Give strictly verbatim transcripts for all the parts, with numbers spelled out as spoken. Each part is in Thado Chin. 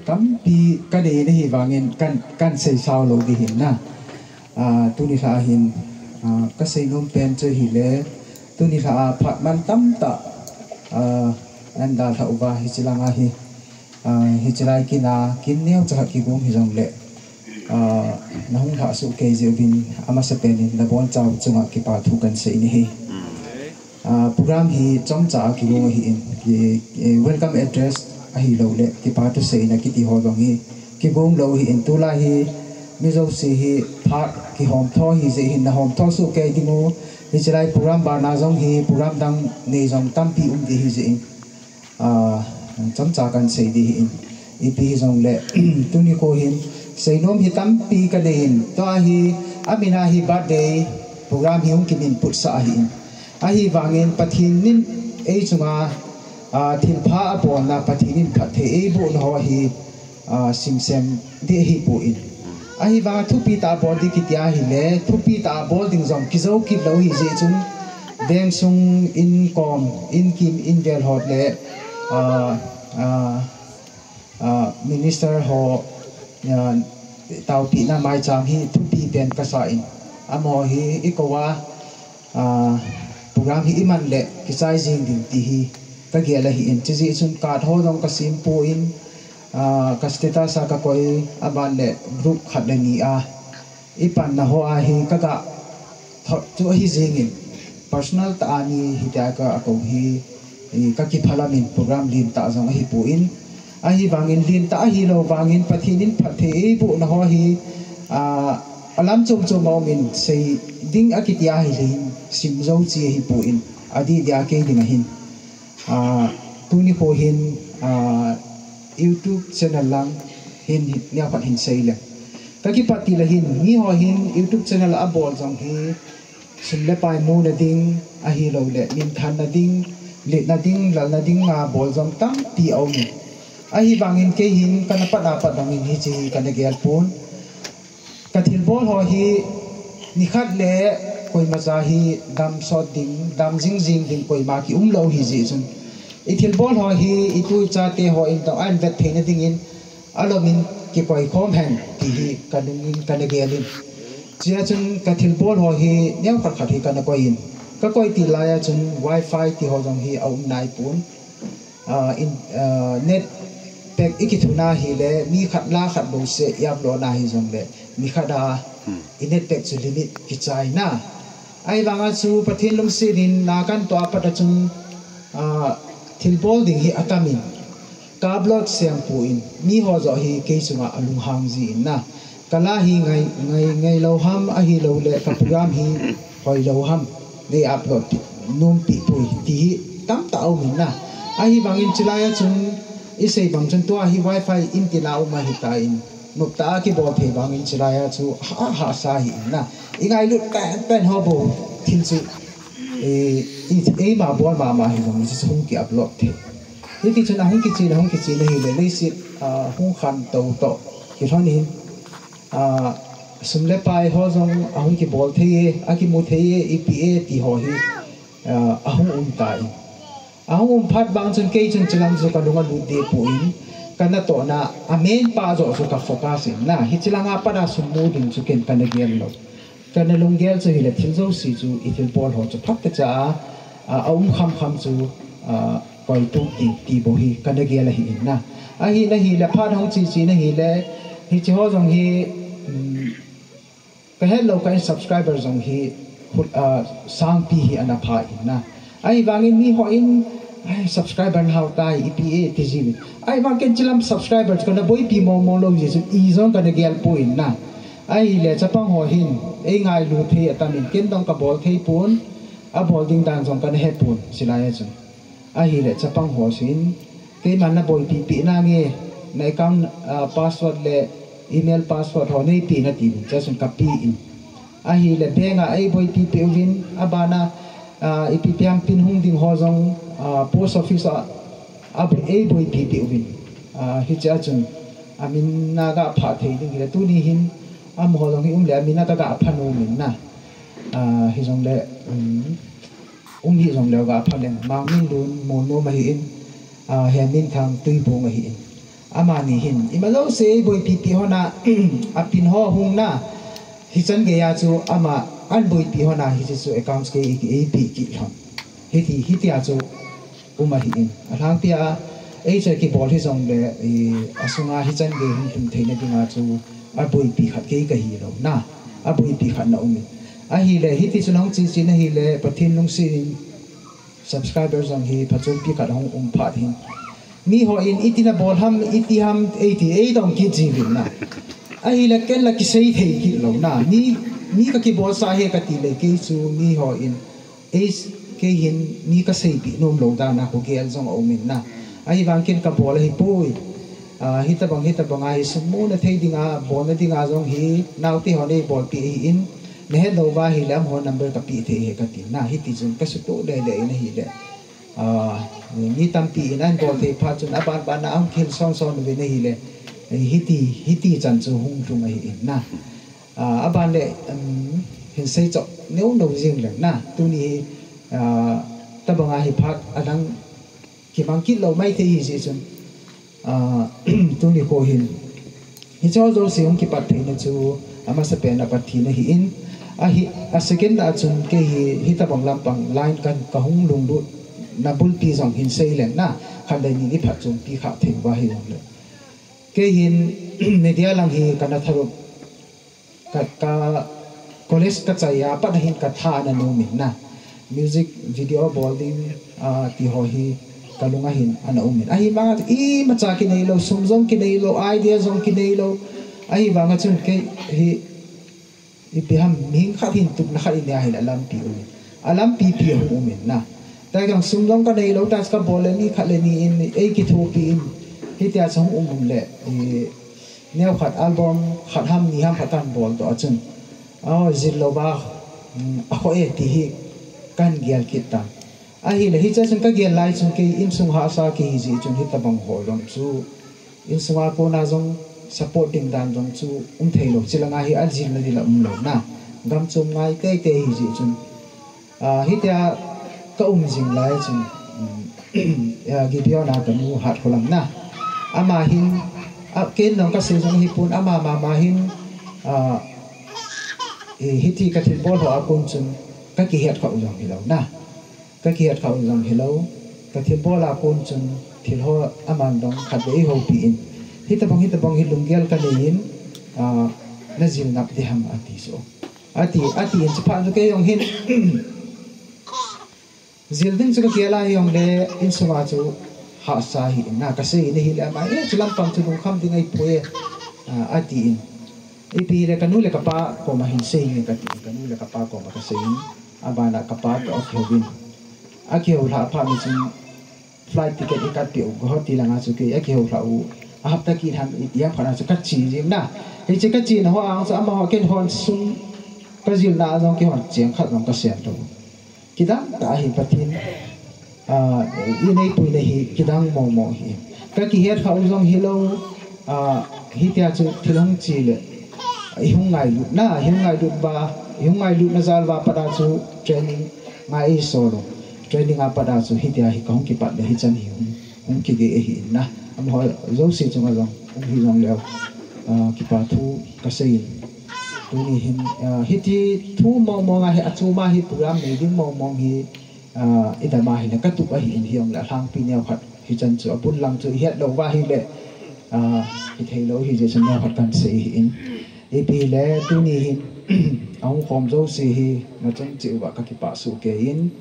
tampi kanei nahi vangin kan, kan seisao lou ding ahin na. Ah, tuni lha hin, ah, kasei nom pen chu ahile, tuni lha a phat man tamtah, ah, nadalhah uva hiche langa hi, ah, hiche lai kin a, kin neocha khat kigong hijongle, ah, nahung lhah soh kei jeh uvin amasapen in nabonchau chunga kipa thu kahin sei in ahi. Ah, program hi chomcha a kigong ahin, ki, eh, welcome address ahilouleh kipa thuseina kiti ho jong hi kigong lou ahin, tulai hi mi jouse hi phat kihomtho ahijeh hin nahomtho soh kei diu, hiche lai program bana jong hi program dang nei jong tampi um ding ahijeh in, ah, chomcha kahin sei ding ahin, ipi hijongle, tuni kho hin seinom hi tampi kanei in, tua hi amin a hi birthday program hi hung kiminputsah ahin, ahivangin Pathen in ei chunga, ah, thilpha abolna, Pathen in phatthei eibohna ho hi, ah, simsem ding ahipoi. Ahivanga thupi tah a bol ding kiti ahile, thupi tah a bol ding jong kijou kit lou ahijeh chun, vengsung inkom, inkim, invel ho le, ah, ah, ah, minister ho, ah, taopehna maicham hi thupi pen kasa in, amaho hi ikou a, ah, program hi iman le kichai jing ding ti hi kagel ahin, chujeh chun card ho jong kasem poi, ah, ka status a kakoi, aban le group khat le ni a ipanna ho a hi kaga thot chu ahi jengin, personal tah a mi hitia ka, akou hi, eh, kakiphalam in, program lentah jong ahipoi, ahivangin lentah ahilou vangin Pathen in phatthei eibohna ho hi, ah, alam chom chom a um in, sei ding akiti ahile hin sim jou cheh ahipoi, adih dia kei ding ahin. Ah, tuni kho hin, ah, YouTube channel lang hin, hin neokhat hin sei leng. Kakipat til a hin, miho hin YouTube channel abol jong hi sum le pai muna ding ahilouleh minthanna ding, letna ding, lalna ding a bol jong tampi aumin, ahivangin kei hin kana pat a pat bangin hiche hi kana gel pon. Kathilbol ho hi nikhat le koimacha hi damsot ding, dam jingjing ding koima kium lou ahijeh chun, ithilbol ho hi itu ichate hon dong a invet theina dingin alomin kikoi khom hen ti hi kalungin kana gelin. Chea chun kathilbol ho hi neokhat khat hi kana koiyin, kakoi til laiya chun wifi ti ho jong hi aum naipon. Ah, in, ah, net pack ikithuna hile, mi khat la khat bouseh i upload na hijongle, nikhat a i net pack chu limit kichai na. Ahivanga chu Pathen lungset in na kahin toh a pat a chun, ah, thilbol ding hi atamin, ka upload sempon, miho joh hi kei chunga alunghang jin na. Kala hi ngai, ngai, ngailou ham ahilouleh ka program hi hoilou ham, nei upload nompi poi ti hi tamtah aumin na. Ahivangin chulaiya chun isei bang chun tua hi wifi intina um ahitan, noptah a kibol thei vangin chulaiya chu ha, hahsa ahin na. Ingailut penpen ho bou thil chu, eh, i, eima bol mama hijong chu hung ki upload thei. Hitichun ahung kichen, ahung kichen ahile, leiset, ah, hung khantou toh kilhon in, ah, sum le pai ho jong ahung kibol thei e, akimu thei e, ipi e ti ho hi, ah, ahung um tan. Ahung um phat vang chun kei chun chulam chu kalung alut deh pon, kanatohna a main pa joh chu ka focus in na, hiche langa pat a sum mu ding chu ken kana gel lou. Kana lunggel chu hile thil jouse chu ithilbol ho chu phatechan, a, aum khamkham chu, a, koitup ding ti bou hi kana gel ahin na. Ahin ahile phat hung che chen ahile, hiche ho jong hi, um, kahetlou ka in subscriber jong hi, khut, a, sangpi hi ana pha in na. Ahivangin miho in, ai, subscriber nahao tai, ipi e, ti jiuvin. Ahivang ken chulam subscriber chu kana boipi mongmong lou jeh chun, ijong kana gel poi na. Ahile chapang ho hin, eingailu thei atamin, ken dong kabol thei pon, abol ding dan jong kana hepon, chulaiya chun. Ahile chapang ho chun, keiman naboipi peh nange, na account, ah, password le email password ho neipeh in atiuvin, chua chun kape in. Ahile bank a eiboipi peh uvin, abana, ah, ipi pi ham pin hung ding ho jong, ah, post office a, a boi, eiboipi peh uvin. Ah, hichea chun, amin a gapha thei ding hile, tuni hin, amaho jong hi umle, amin a kagapha nomin na. Ah, hijongle, um, um hijongleu gapha leng, Mangminlun Monnom ahin, ah, Heminthang Tuibong ahin. Amani hin ima jouse eiboipi pi hon a, apin ho hung na, hichan geiya chu ama ahin boipi hon a, hiche chu accounts kei ei, eipi kit lhon. Hiti, hitia chu um ahin. Alhangpia, ei chu kibol hijongle, eh, asunga hichan gei hung lhung theina dinga chu aboipi khat kei kahi lou na. Aboipi khat na um in. Ahile, hiti chu nahung che che na hile, Pathen lungset in subscriber jong hi phachompi khat hung um phat hin. Miho in iti nabol ham, iti ham, eiti, eidong kit jiuvin na. Ahile ken la kisei thei kit lou na. Mi, mi kakibolsah e kati le kei chu miho in. Ei, kei hin mi kaseipeh nom lou dan a kagel jong aum in na. Ahivang ken kabol ahipoi. Ah, hitabang, hitabang a hi sum muna thei dinga, bolna dinga jong hi, naote hon eibolpeh ahin, nahet lou uva ahile amaho number kapeh thei ahi kati na, hiti chun kasutoh lele in ahile. Ah, mi tampi in ahin bol thei phat chun aban ban a ahung kihil son son uvin ahile. Eh, hiti, hiti chan chu hung lhung ahin na. Ah, aban le, um, hin sei chop neo neo jing leng na. Tuni hi, ah, tabang a hi phat adang kimang kit lou maithei hijeh chun, ah, tuni kho hin hiche jouse hung kipat theina chu amasapen a Pathen ahin, ahi, a second a chun kei hi, hitabang lampang line kan kahung lunglut na bulpi jong hin sei leng na, khat le ni iphatchompi kha thei uva hijongle. Kei hin media lang hi kana tharup, ka, ka college kachai a pat a hin katha ana nom in na. Music video bol ding, ah, ti ho hi kalung a hin ana um in. Ahivang a imacha kinei lou, sum jong kinei lou, idea jong kinei lou. Ahivang a chun kei hi ipi ham, mihing khat hin tupna khat inei ahile alampi um in. Alampi pi ahung um in na. Taikang sum jong kanei lou, tua chu kabol le ni khat le ni in eikithopi in. Hitia chu hung um um le, i, neo khat album khat ham ni ham khat kahin bol toh a chun, a, jil louva, um, akhoh e ti hi kahin gel kit tan. Ahile hiche chun kagel lai chun kei insung hahsa kihi jeh chun hitabang ho jong chu insunga kona jong support ding dan jong chu um thei lou, chulanga hi ajilna ding la um lou na. Gam chom ngai teitei hijeh chun, ah, hitia kaum jing lai chun, um, ah, Gibeon a kanu Hatkholam na. Ama hin, ah, ken jong kasei jong hipon ama mama hin, ah, eh, hiti kathilbol ho a kon chun kakihet kha u jong hilou na. Kakihet kha u jong hilou, kathilbol a kon chun thil ho aman jong khatvei eihoupi in. Hitabang, hitabang hi lunggel kanei in, ah, najil nap ding ham ati chu. Ati, ati in chuphat chu kei jong hin jil ding chu kagel a hijongle insunga chu hahsa ahin na, kasei in ahile ama, eh, chu lampang chu lungkham ding ahipoi, ah, ati in. Ipi hile kanu le kapa koma hin sei inge kati in, kanu le kapa koma kasei in. Abana kapa toh akihouvin. Akihoulhah phat ni chun flight ticket ikatpeh u, Guwahati langa chu kei akihoulhah u. Ahapta kit ham iti ham phat a chu kache jeng na. Hiche kachena ho a chu amaho ken hon sum kajilna a jong keihon cheng khat jong kasen lou. Kidang tah ahi Pathen, ah, ineipuina hi kidang mong mong ahi. Kakihet kha u jong hilou, ah, hitia chu thil hung che le, ihung ngailut na, ihung ngailut uva, ihung ngailutna jal uva pat a chu training ngai eisol u. Training a pat a chu hitia hi kahung kipat le hichan hi hung, hung kigei ahin na. Amaho jouse chunga jong hung hijongleu, ah, kipa thu kasei in. Tuni hin, ah, hiti thu mong mong a hi, achom a hi program nei ding mong mong hi, ah, idam a hile katup ahin, hijongle alhangpi neo khat hichan chu abul lang chu ihet lou uva ahile, ah, hithei lou hijeh chun neo khat kahin sei ahin. Ipi hile tuni hin ahung khom jouse hi nachung cheh uva kakipah soh kei in.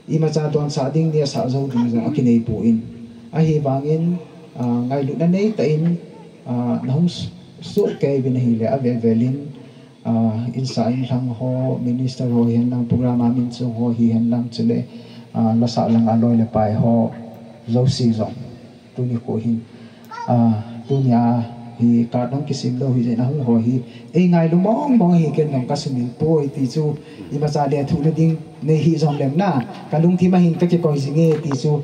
Imacha donsah ding, neisah jou ding jong akinei poi. Ahivangin, ah, ngailutna neitah in, ah, nahung s-, soh kei uvin ahile avel vel in, ah, insah inlhang ho, minister ho hihen lang, program a min chung ho hihen lang chule, ah, lasah lang a loi le pai ho jouse jong. Tuni kho hin, ah, tunia hi card hung kisem lou hijeh in ahung ho hi eingailu mong mong ahi, ken jong kasumil poi ti chu imacha lethuhna ding nei hih jongleng na, kalungthim a hin kakikoi jinge ti chu,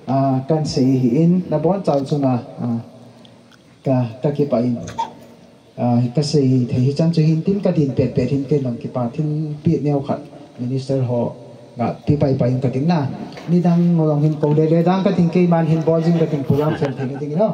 ah, kahin sei ahin, nabonchau chunga, ah, ka, kakipah in. Ah, kasei thei hichan chu hin tin kadin pet pet hin ken jong kipa thilpeh neo khat minister ho gapi pai pai in kating na. Nidang jong hin kou le le dang kating, keiman hin bol jing kating program sem theina ding in o.